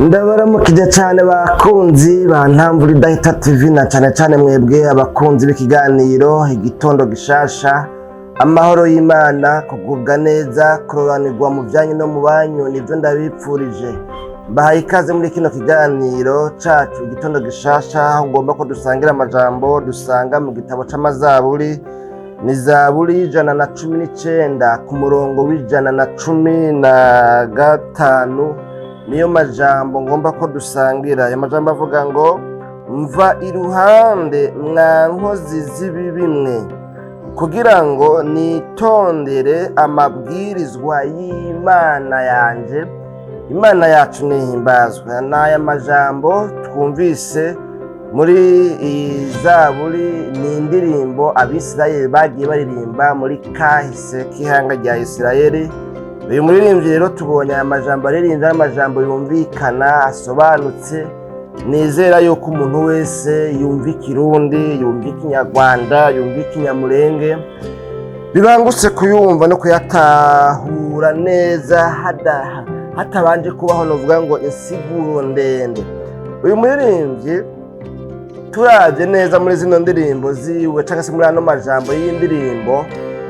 Ndabaramukije cyane bakunzi ba Ntamvura Idahita TV, na cyane cyane mwebwe abakunzi b'ikiganiro Igitondo Gishasha. Amahoro y'Imana, kugubwa neza, kurobanirwa mu byanyu no mu banyu, nibyo ndabipfurije. Mbahaye ikaze muri kino kiganiro cacu Igitondo Gishasha, aho ngomba ko dusangira amajambo dusanga mu gitabo c'Amazaburi. Ni Zaburi 119 ku murongo wa 115, niyo majambo ngomba ko dusangira. Ayo majambo avuga ngo: "Mva iruhande, mwa nkozi z'ibibi mwe, kugira ngo nitondere amabwirizwa y'Imana yanje." Imana yacu nihimbazwa. N'aya majambo twumvise muri iyi zaburi ni indirimbo Abisirayeli bagiye baririmba muri kahise k'ihanga rya Isirayeli. Uyu muririmbyi rero tubonye aya majambo aririmbye ari amajambo yumvikana, asobanutse. Nizera yuko umuntu wese yumva Ikirundi, yumva Ikinyarwanda, yumva Ikinyamurenge, bibangutse kuyumva no kuyatahura neza hatabanje kubaho novuga ngo insiguro ndende. Uyu muririmbyi, turavye neza muri zino ndirimbo ziwe cyangwa se muri ano majambo y'indirimbo,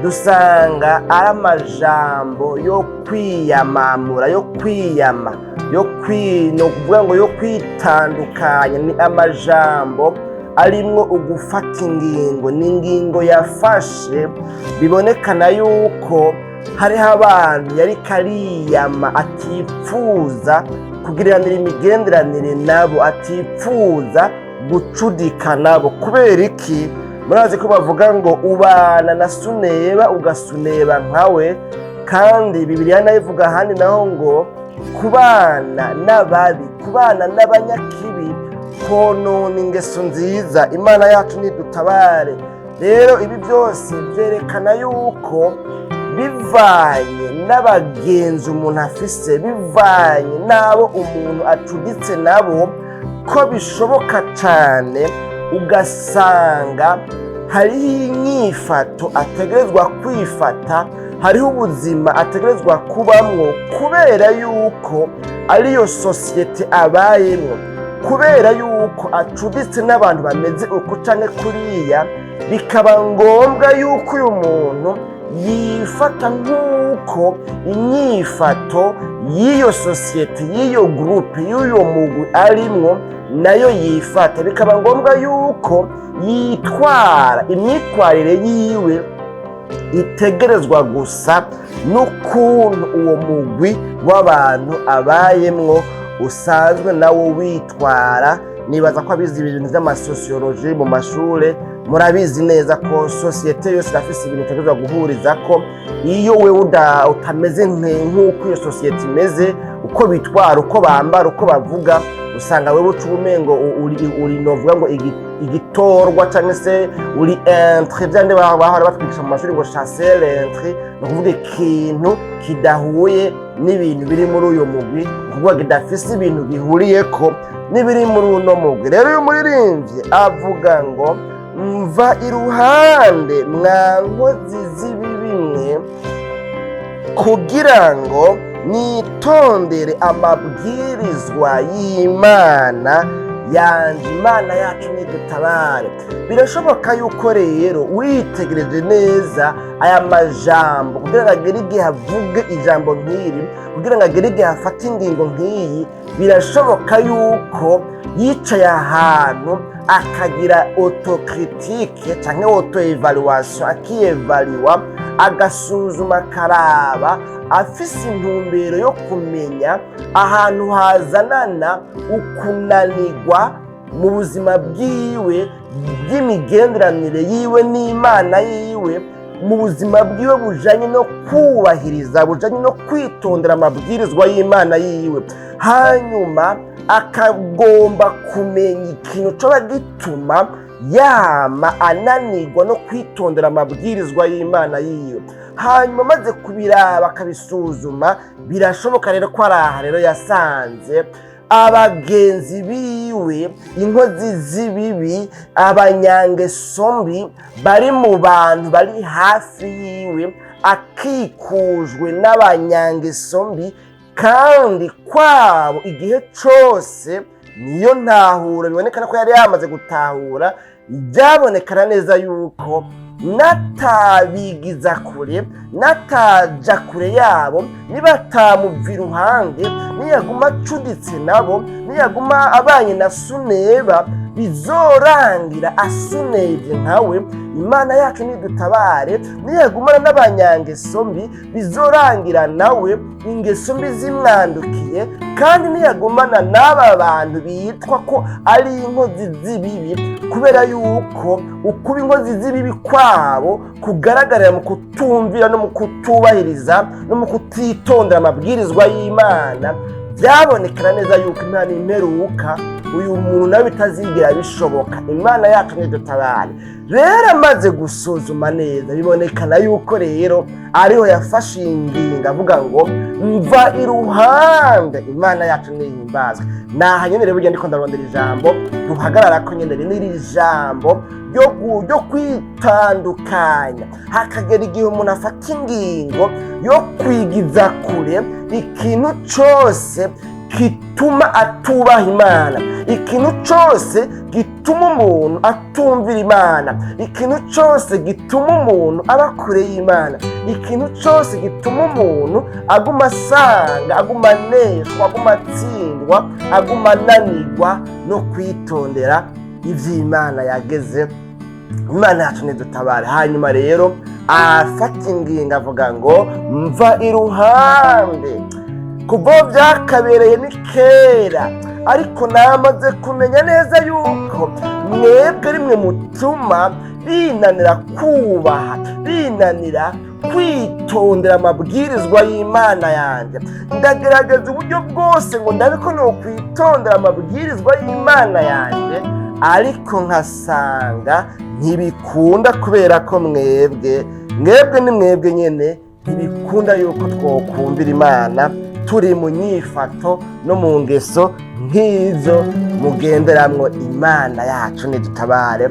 dusanga ari amajambo yo kwiyamamura, yo kwiyama, yo kwi no kuvuga ngo yo kwitandukanya. Ni amajambo arimwo ugufata ingingo, ni ingingo yafashe. Bibonekana yuko hariho abantu yariko ariyama, atipfuza kugiranira imigenderanire nabo, atipfuza gucudika nabo. Kubera iki? Murazi ko bavuga ngo ubana na suneba ugasuneba nkawe, kandi Bibiliya nayo ivuga ahandi naho ngo kubana n'ababi, kubana n'abanyakibi konona ingeso nziza. Imana yacu nidutabare. Rero ibi byose byerekana yuko bivanye n'abagenzi umuntu afise, bivanye n'abo umuntu acuditse nabo, ko bishoboka cyane ugasanga hariho inyifato ategerezwa kwifata, hariho ubuzima ategerezwa kubamwo, kubera yuko ariyo sosiyete abayemwo, kubera yuko acuditse n'abantu bameze uku canke kuriya, bikaba ngombwa yuko uyu muntu yifata nk'uko inyifato y'iyo sosiyete, y'iyo groupe, y'uyo mugwi arimwo nayo yifata. Bikaba ngombwa yuko yitwara, imyitwarire yiwe itegerezwa gusa n'ukuntu uwo mugwi w'abantu abayemwo usanzwe nawo witwara. Nibaza ko abizi ibintu vy'amasosiyoloji mu mashure murabizi neza ko sosiyete yose irafise ibintu itegerezwa guhuriza ko. Iyo wewe utameze nk'uko iyo sosiyete imeze, uko bitwara, uko bambara, uko bavuga, usanga wewe uca umengo uri novuga ngo igitorwa cyangwa se uri intrus. Vyandi bahora batwigisha mu mashuri ngo chasser l'intrus, ni ukuvuga ikintu kidahuye n'ibintu biri muri uyu mugwi, ni ukuvuga kidafise ibintu bihuriyeko n'ibiri muri uno mugwi. Rero uyu muririmbyi avuga ngo: "Mva iruhande, mwa nkozi z'ibibi mwe, kugira ngo nitondere amabwirizwa y'Imana yanje." Imana yacu nidutabare. Birashoboka yuko rero witegereje neza aya majambo, kugira ngo agere igihe avuge ijambo nk'iri, kugira ngo agere igihe afate ingingo nk'iyi, birashoboka yuko yicaye ahantu akagira autocritique cyangwa auto-évaluation, akiyevaliwa, agasuzuma, akaraba, afise intumbero yo kumenya ahantu hazanana ukunanirwa mu buzima bwiwe bw'imigenderanire yiwe n'Imana yiwe, mu buzima bwiwe bujanye no kubahiriza, bujanye no kwitondera amabwirizwa y'Imana yiwe. Hanyuma akagomba kumenya ikintu coba gituma yama ananirwa no kwitondera amabwirizwa y'Imana yiwe. Hanyuma amaze kubiraba, akabisuzuma, birashoboka rero ko ari aha rero yasanze abagenzi biwe, inkozi z'ibibi, abanyangeso mbi bari mu bantu bari hafi yiwe, akikujwe n'abanyangeso mbi. Kandi kwabo igihe cose niyo ntahura bibonekana ko yari yamaze gutahura, byabonekana neza yuko natabigiza kure, nataja kure yabo, nibatamuva iruhande, niyaguma acuditse nabo, niyaguma abanye na Suneba, bizorangira asunebye nkawe. Imana yacu nidutabare. Niyagumana n'abanyangeso mbi, bizorangira nawe ingeso mbi zimwandukiye. Kandi niyagumana n'aba bantu bitwa ko ari inkozi z'ibibi, kubera yuko ukuba inkozi z'ibibi kwabo kugaragarira mu kutumvira no mu kutubahiriza no mu kutitondera amabwirizwa y'Imana, byabonekana neza yuko Imana imperuka uyu muntu nawe bitazigera bishoboka. Imana yacu ntidutabare. Rero amaze gusuzuma neza, bibonekana yuko rero ariho yafashe ingingo avuga ngo mva iruhande. Imana yacu ntihimbazwe. Naha nyene rero burya ndiko ndarondera ijambo duhagarara ko nyene n'iri jambo ryo kwitandukanya, hakagera igihe umuntu afata ingingo yo kwigiza kure ikintu cose gituma atubaha Imana, ikintu cose gituma umuntu atumvira Imana, ikintu cose gituma umuntu aba kure y'Imana, ikintu cose gituma umuntu aguma asanga, aguma aneshwa, aguma atsindwa, aguma ananirwa no kwitondera ivy'Imana yageze. Imana yacu ntidutabare. Hanyuma rero afata ingingo avuga ngo mva iruhande. Kuva byakabereye ni kera, ariko namaze kumenya neza yuko mwebwe rimwe mutuma binanira kubaha, binanira kwitondera amabwirizwa y'Imana yanjye. Ndagerageza uburyo bwose ngo ndabe ko nokwitondera amabwirizwa y'Imana yanjye, ariko nkasanga ntibikunda, kubera ko mwebwe ni mwebwe nyene ntibikunda yuko twokumvira Imana turi mu nyifato no mu ngeso nk'izo mugenderamwo. Imana yacu nidutabare.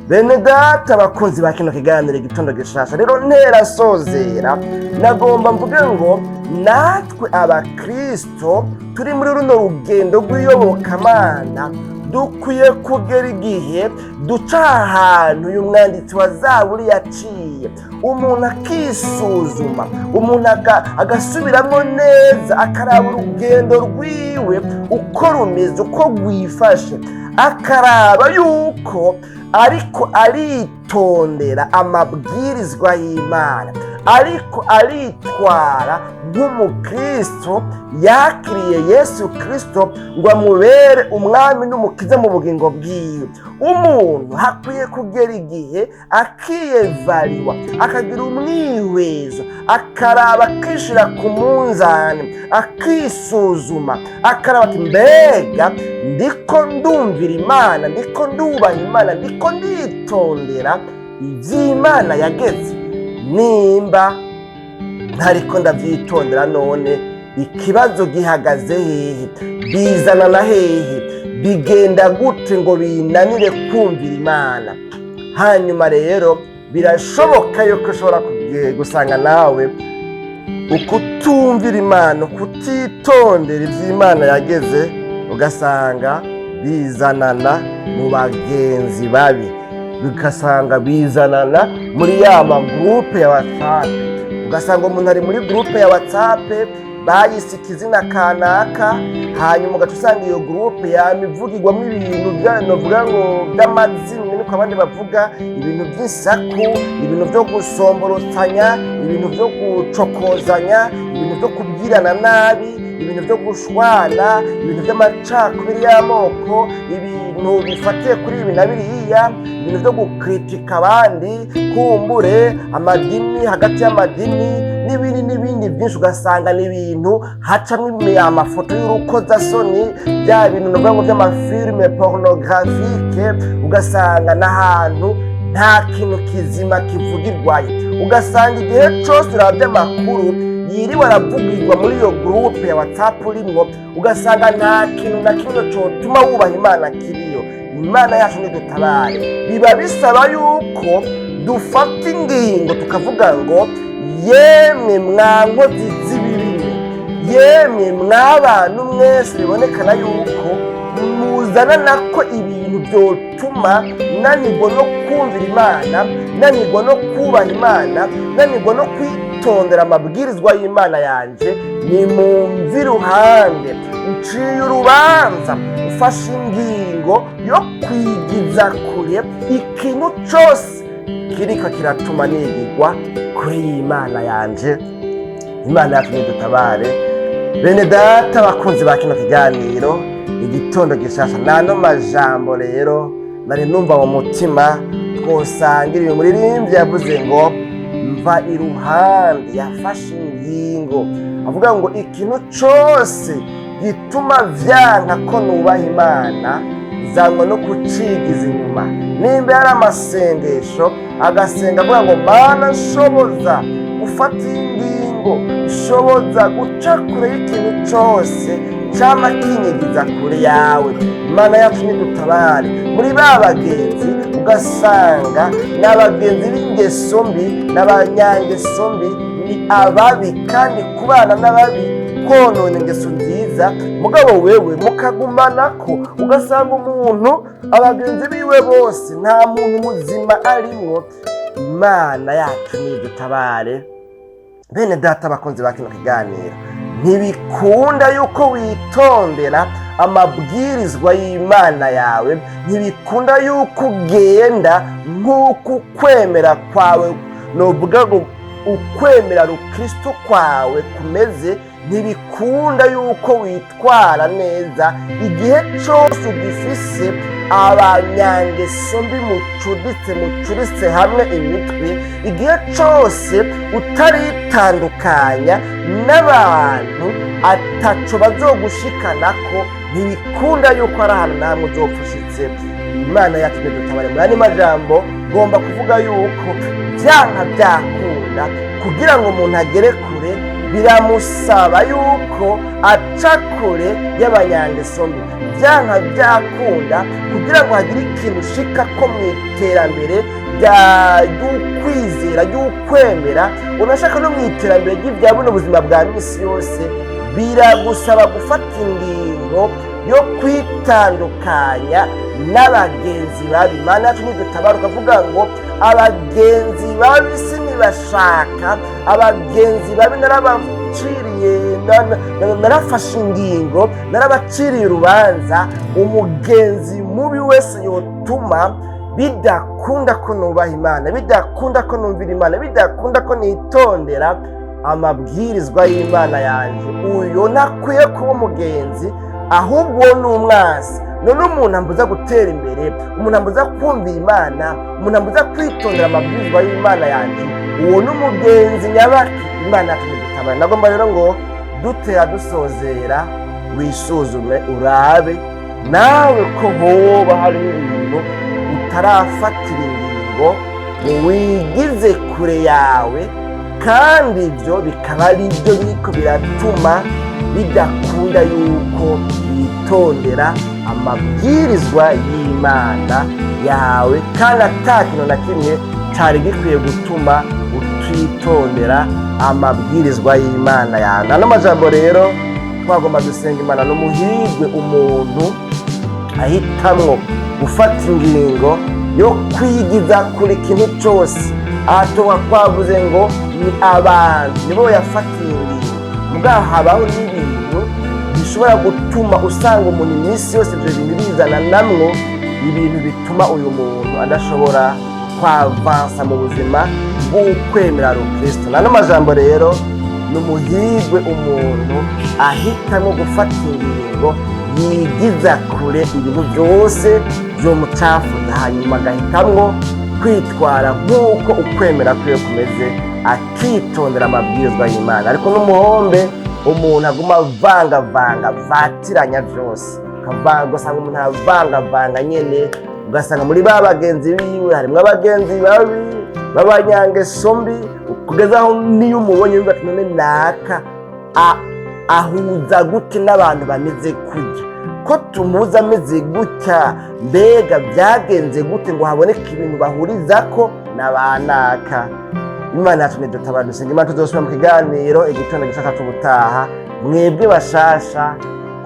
Bene data abakunzi ba kino kiganiro Igitondo Gishasha, rero nterasozera nagomba mvuge ngo natwe abakristo turi muri runo rugendo rw'iyobokamana dukwiye kugera igihe duca ahantu uyu mwanditsi wa Zaburi yaciye, umuntu akisuzuma, umuntu agasubiramo neza, akaraba urugendo rwiwe uko rumeze, uko rwifashe, akaraba yuko ariko aritondera amabwirizwa y'Imana, ariko aritwara nk'umukristo yakiriye Yesu Kristo ngo amubere umwami n'umukiza mu bugingo bwiwe. Umuntu hakwiye kugera igihe akiyevariwa, akagira umwihwezo, akaraba, akishira ku munzani, akisuzuma, akaraba ati mbega ndiko ndumvira Imana, ndiko ndubaha Imana, ndiko nditondera ivy'Imana yageze? Nimba ntariko ndavyitondera, none ikibazo gihagaze hehe? Bizana na hehe? Bigenda gute ngo binanire kumvira Imana? Hanyuma rero birashoboka yuko ushobora gusanga nawe ukutumvira Imana, ukutitondera ivy'Imana yageze, ugasanga bizanana mu bagenzi babi, ugasanga bizanana muri ya magroupe ya WhatsApp, ugasanga umuntu ari muri groupe ya WhatsApp bayise ikizina kanaka, hanyuma ugaca usanga iyo groupe yamivugirwamo ibintu novuga ngo by'amazimwe, niko abandi bavuga, ibintu by'isaku, ibintu byo gusomborotanya, ibintu byo gucokozanya, ibintu byo kubwirana nabi, ibintu byo gushwana, ibintu by'amacakubiri y'amoko, ibintu bifatiye kuri ibi na biriya, ibintu byo gukritika abandi, kumbure amadini, hagati y'amadini n'ibindi n'ibindi byinshi. Ugasanga ni ibintu hacamwo amafoto y'urukozasoni, bya bintu navuga ngo by'amafilme pornographique, ugasanga n'ahantu nta kintu kizima kivugirwayo. Ugasanga igihe cose urabye amakuru yiriwe aravugirwa muri iyo groupe ya WhatsApp urimwo, ugasanga nta kintu na kimwe cotuma wubaha Imana kiriyo. Imana yacu nidutabare. Biba bisaba yuko dufata ingingo tukavuga ngo yemwe mwa nkozi z'ibibi, Yemwe mw'abantu mwese bibonekana yuko muzana nako ibintu byotuma nanigwa no kumvira Imana, nanigwa no kubaha Imana, nanigwa no kwitondera amabwirizwa y'Imana yanje, nimumve iruhande. Nciye urubanza, mfashe ingingo yo kwigiza kure ikintu cose kiriko kiratuma nigigwa kure y'Imana yanje. Imana yacu nidutabare. Bene data bakunzi ba kino kiganiro Igitondo Gishasha, nano majambo rero nari numva mu mutima twosangira. Uyu muririmbyi yavuze ngo mva iruhande, yafashe ingingo avuga ngo ikintu cose gituma vyanka ko nubaha Imana, zanwa no kucigiza inyuma. Nimba yari amasengesho, agasenga avuga ngo: "Mana, nshoboza gufata ingingo, nshoboza guca kure y'ikintu cose cama kinyigiza kure yawe." Imana yacu nidutabare. Muri ba bagenzi, ugasanga ni abagenzi b'ingeso mbi n'abanyangeso mbi, ni ababi, kandi kubana n'ababi konona ingeso nziza. Mugabo wewe mukagumana ko, ugasanga umuntu abagenzi biwe bose nta muntu muzima arimwo. Imana yacu nidutabare. Bene data bakunzi ba kino kiganiro, ntibikunda yuko witondera amabwirizwa y'Imana yawe, ntibikunda yuko ugenda nk'uko ukwemera kwawe, novuga ngo ukwemera rukristo kwawe kumeze, ntibikunda yuko witwara neza igihe cyose ugifise abanyangeso mbi mucuditse, mucuritse hamwe imitwe. Igihe cyose utaritandukanya n'abantu ataco bazogushikanako, ntibikunda yuko ari ahantu namwe uzopfa ushitse. Imana yacu nidutabare. Muri andi majambo, ngomba kuvuga yuko byanka byakunda, kugira ngo umuntu agere kure biramusaba yuko aca kure y'abanyangeso mbi. Byanka byakunda, kugira ngo hagire ikintu ushika ko mu iterambere ry'ukwizera, ry'ukwemera, unashaka no mu iterambere ry'ibya buno buzima bwa misi yose, biragusaba gufata ingingo yo kwitandukanya n'abagenzi babi. Imana yacu nidutabara. Ukavuga ngo abagenzi babi sinibashaka, abagenzi babi narabaciriye, narafashe ingingo, narabaciriye urubanza. Umugenzi mubi wese yotuma bidakunda ko nubaha Imana, bidakunda ko numvira Imana, bidakunda ko nitondera amabwirizwa y'Imana yanjye, uyu ntakwiye kuba umugenzi, ahubwo uwo ni umwansi. None umuntu ambuza gutera imbere, umuntu ambuza kumvira Imana, umuntu ambuza kwitondera amabwirizwa y'Imana yanjye, uwo ni umugenzi nyabaki? Imana yacu nidutabare. Nagomba rero ngo dutera dusozera, wisuzume, urabe nawe ko hoba harimo ibintu utarafatira ingingo wigize kure yawe, kandi ibyo bikaba ari byo biriko biratuma bidakunda yuko witondera amabwirizwa y'Imana yawe, kandi ata kintu na kimwe cyari gikwiye gutuma utitondera amabwirizwa y'Imana yawe. Ano majambo rero twagomba dusenga Imana. N'umuhirwe umuntu ahitamwo gufata ingingo yo kwigiza kuri ikintu cyose. Aha tuba twavuze ngo ni abantu nibo yafatiye ingingo, mugabo habaho n'ibintu bishobora gutuma usanga umuntu iminsi yose ibyo bintu bizana namwo ibintu bituma uyu muntu adashobora kwavansa mu buzima bw'ukwemera rukristo. Nano majambo rero, ni umuhirwe umuntu ahitamo gufata ingingo yigiza kure ibintu byose byomucafuza, hanyuma agahitamwo kwitwara nk'uko ukwemera kwiwe kumeze, akitondera amabwirizwa y'Imana. Ariko n'umuhombe umuntu aguma avangavanga, avatiranya byose, ugasanga umuntu avangavanga nyene, ugasanga muri ba bagenzi biwe harimwo abagenzi babi b'abanyangeso mbi, kugeza aho niyo umubonye wumva ati: "None naka ahuza gute n'abantu bameze kurya ko tumuzi ameze gutya? Mbega byagenze gute ngo haboneke ibintu bahurizako na ba naka?" Imana yacu nidutabara. Dusenga Imana. Tuzosubira mu kiganiro Igitondo Gishasha c'ubutaha. Mwebwe bashasha,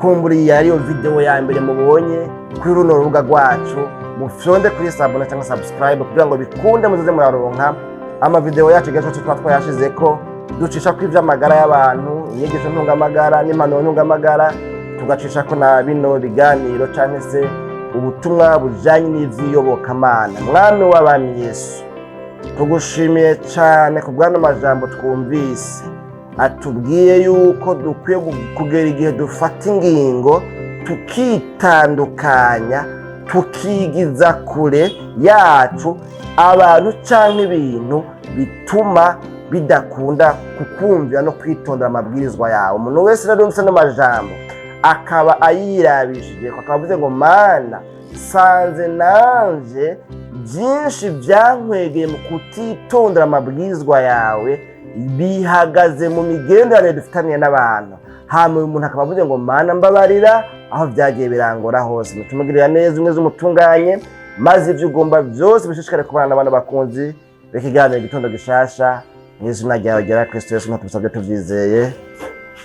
kumbura iyi ariyo video ya mbere mubonye kuri runo rubuga rwacu, mufyonde kuri s'abonner cyangwa subscribe kugira ngo bikunde muzoze muraronka amavideo yacu igihe cyose tuba twayashizeko. Ducisha ko ivy'amagara y'abantu, inyigisho ntungamagara n'impanuro ntungamagara, tugacisha ko na bino biganiro canke se ubutumwa bujanye n'ivy'iyobokamana. Mwami w'abami Yesu, tugushimiye cyane ku bw'ano majambo twumvise atubwiye yuko dukwiye kugera igihe dufata ingingo, tukitandukanya, tukigiza kure yacu abantu canke ibintu bituma bidakunda kukumvira no kwitondera amabwirizwa yawe. Umuntu wese rero yumvise ano majambo akaba ayirabishije, akaba avuze ngo: "Mana, sanze nanje byinshi byankwegeye mu kutitondera amabwirizwa yawe bihagaze mu migenderanire dufitaniye n'abantu." Hama uyu muntu akaba avuze ngo: "Mana, mbabarira aho byagiye birangora hose." Mutumugirira neza umwe z'umutunganye, maze ibyo ugomba byose bishishikare kubana n'abana bakunzi b'ikiganiro Igitondo Gishasha. Mu izina ryawe ryera Kristo Yesu ntitubisabye tubyizeye,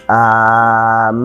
amen.